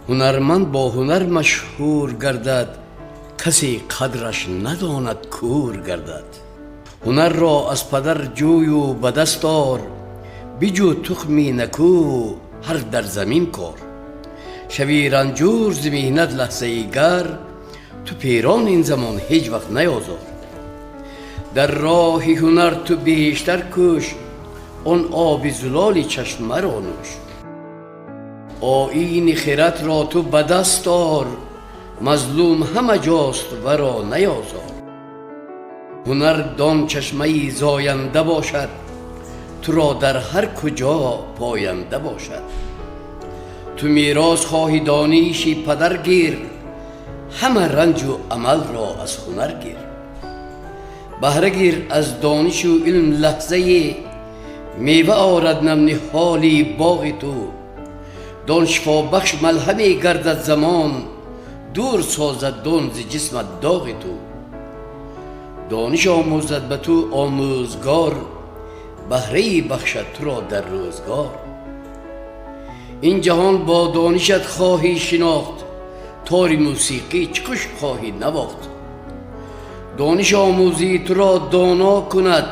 Ҳунарманд бо ҳунар машҳур гардад, касе қадраш надонад кӯр гардад. Ҳунарро аз падар ҷӯю ба даст ор, биҷӯ тухми накӯ ҳар дар замин кор. Шавӣ ранҷур зи меҳнат лаҳзае гар, ту пирон ин замон ҳеҷ вақт наёзор. Дар роҳи ҳунар ту бештар кӯш, он оби зулоли чашмаро нӯш. Оини хирадро ту ба даст ор, мазлум ҳама ҷост варо наёзор. Ҳунар дон чашмаи зоянда бошад, туро дар ҳар куҷо поянда бошад. Ту мерос хоҳӣ дониши падар гир, ҳама ранҷу амалро аз ҳунар гир. Баҳра гир аз донишу илм лаҳзае, мева орад навниҳоли боғи ту. Дон шифобахш малҳаме гардад замон, дур созад дон зи ҷисмат доғи ту. Дониш омӯзад ба ту омӯзгор, баҳрае бахшад туро дар рӯзгор. Ин ҷаҳон бо донишат хоҳӣ шинохт, тори мусиқӣ чӣ хуш хоҳӣ навохт. Дониш омӯзӣ туро доно кунад,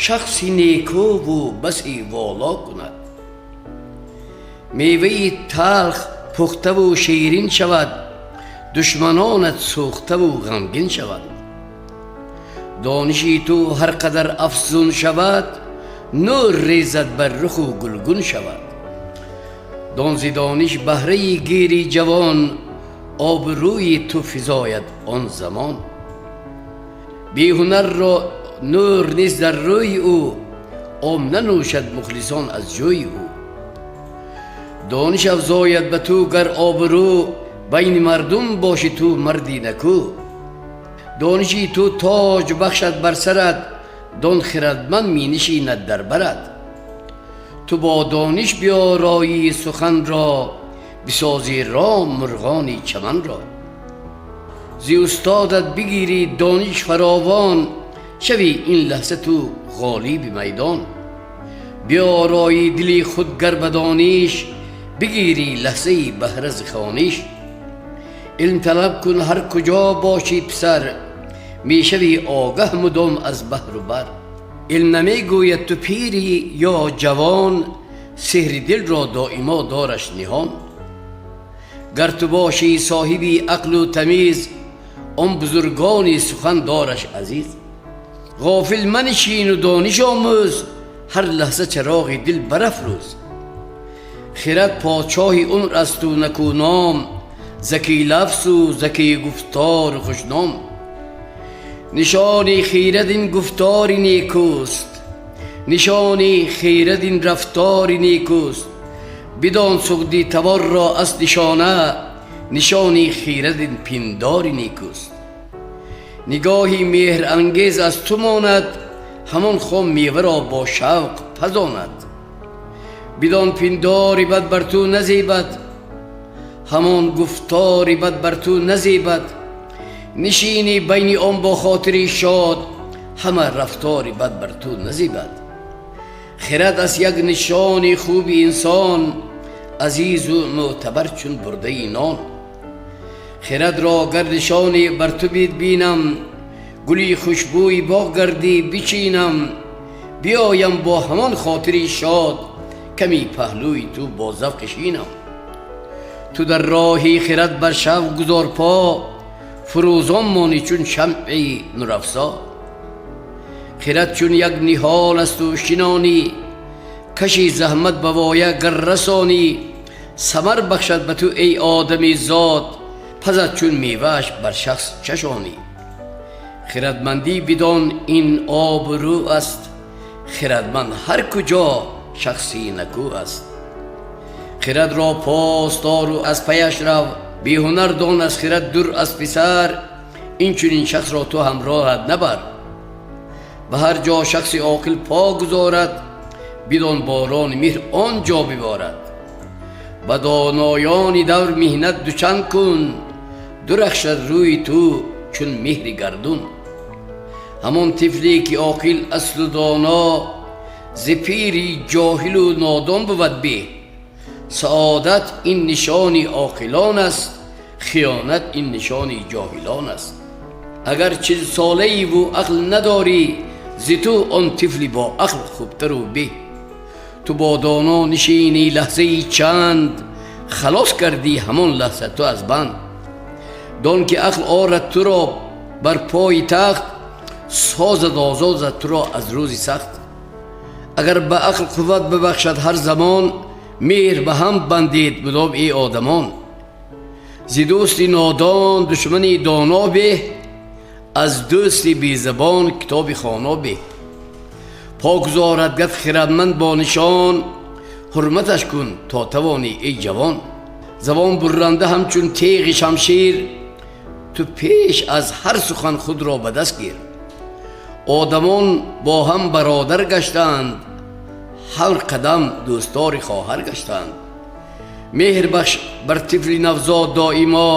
шахси некӯву басе воло кунад. Меваи талх пухтаву ширин шавад, душманонат сӯхтаву ғамгин шавад. Дониши ту ҳар қадар афзун шавад, нур резад бар руху гулгун шавад. Дон зи дониш баҳрае гири ҷавон, обрӯи ту физояд он замон. Беҳунарро нур нест дар рӯи ӯ, об нанӯшад мухлисон аз ҷӯи ӯ. Дониш афзояд ба ту гар обрӯ, байни мардум боши ту марди накӯ. Дониши ту тоҷ бахшад бар сарат, дон хирадманд менишинад дар барат. Ту бо дониш биёроӣ суханро, бисозӣ ром мурғони чаманро. Зи устодат бигирӣ дониш фаровон, шавӣ ин лаҳза ту ғолиби майдон. Биёроӣ дили худ гар ба дониш, бигирӣ лаҳзаи баҳра зи хониш. Илм талаб кун ҳар куҷо бошӣ писар, мешавӣ огаҳ мудом аз баҳру бар. Илм намегӯяд ту пирӣ ё ҷавон, сеҳри дилро доимо дораш ниҳон. Гар ту бошӣ соҳиби ақлу тамиз, он бузургони сухан дораш азиз. Ғофил манишину дониш омӯз, ҳар лаҳза чароғи дил барафрӯз. Хирад подшоҳи умр асту накӯном, заки лафзу заки гуфтору хушном. Нишони хирад ин гуфтори некӯст, нишони хирад ин рафтори некӯст. Бидон суғди таворро аз нишона, нишони хирад ин пиндори некӯст. Нигоҳи меҳрангез аз ту монад, ҳамон хом меваро бо шавқ пазонад. Бидон пиндори бад бар ту назебад, ҳамон гуфтори бад бар ту назебад. Нишинӣ байни он бо хотири шод, ҳама рафтори бад бар ту назебад. Хирад аст як нишони хуби инсон, азизу мӯътабар чун бурдаи нон. Хирадро гар нишоне бар ту бинам, гули хушбӯи боғ гардӣ бичинам. Биёям бо ҳамон хотири шод, ками паҳлӯи ту бо завқи шинам. Ту дар роҳи хирад бар шавқ гузор по, фурӯзон монӣ чун шамъи нурафзо. Хирад чун як ниҳол асту шинонӣ, каши заҳмат ба воя гар расонӣ. Самар бахшад ба ту эй одами зод, пазад чун мевааш бар шахс чашонӣ. Хирадмандӣ бидон ин обрӯ аст, хирадманд ҳар куҷо шахси накӯ аст. Хирадро пос дору аз паяш рав, беҳунар дон аз хирад дур аз писар. Инчунин шахсро ту ҳамроҳат набар. Ба ҳар ҷо шахси оқил по гузорад, бидон борони меҳр он ҷо биборад. Ба доноёни давр меҳнат дучанд кун, дурахшад рӯи ту чун меҳри гардун. Ҳамон тифле ки оқил асту доно, зи пири ҷоҳилу нодон бувад беҳ. Саодат ин нишони оқилон аст, хиёнат ин нишони ҷоҳилон аст. Агар 40 солаӣ ву ақл надорӣ, зи ту он тифли бо ақл хубтару беҳ. Ту бо доно нишинӣ лаҳзаи чанд, халос кардӣ ҳамон лаҳза ту аз банд. Дон ки ақл орад туро бар пои тахт, созад озодат туро аз рӯзи сахт. Агар ба ақл қувват бибахшад ҳар замон, меҳр ба ҳам бандед мудом, эй одамон. Зи дӯсти нодон душмани доно беҳ, аз дӯсти безабон китоби хоно беҳ. По гузорад гар хирадманд бо нишон, ҳурматаш кун то тавонӣ, эй ҷавон. Забон бурранда ҳамчун теғи шамшер, ту пеш аз ҳар сухан худро ба даст гир. Одамон бо ҳам бародар гаштанд, ҳар қадам дӯстдори хоҳар гаштанд. Меҳр бахш бар тифли навзод доимо,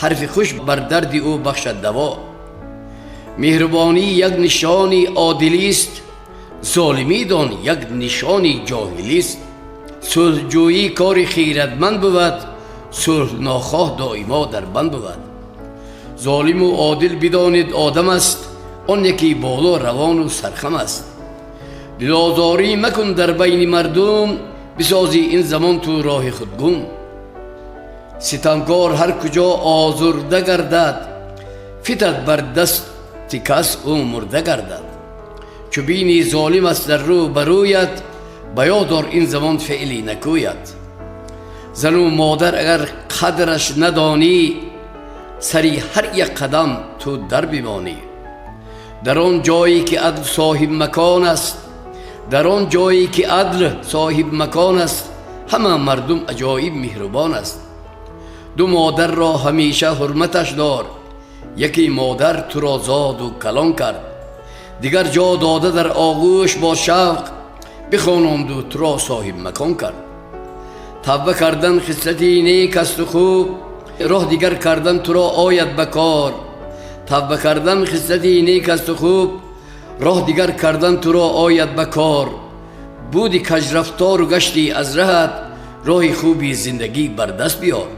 ҳарфи хуш бар дарди ӯ бахшад даво. Меҳрубонӣ як нишони одилист, золимӣ дон як нишони ҷоҳилист. Сулҳҷӯӣ кори хирадманд бувад, сулҳ нохоҳ доимо дар банд бувад. Золиму одил бидонед одам аст, он яке боло равону сархам аст. Дилозорӣ макун дар байни мардум, бисозӣ ин замон ту роҳи худ гум. Ситамкор ҳар куҷо озурда гардад, фитад бар дасти кас ӯ мурда гардад. Чу бини золим аст дар рӯ ба рӯят, ба ёд ор ин замон феъли накӯят. Зану модар агар қадраш надонӣ, сари ҳар як қадам ту дар бимонӣ. Дар он ҷое ки адл соҳиб макон аст, дар он ҷое ки адл соҳиб макон аст, ҳама мардум аҷоиб меҳрубон аст. Ду модарро ҳамеша ҳурматаш дор: яке модар туро зоду калон кард, дигар ҷо дода дар оғӯш бо шавқ, бихононду туро соҳиб макон кард. Тавба кардан хислати нек асту хуб, роҳ дигар кардан туро ояд ба кор. Тавба кардан хислати нек асту хуб, роҳ дигар кардан туро ояд ба кор. Буди кажрафтору гаштӣ аз раҳат, роҳи хуби зиндагӣ бар даст биёр.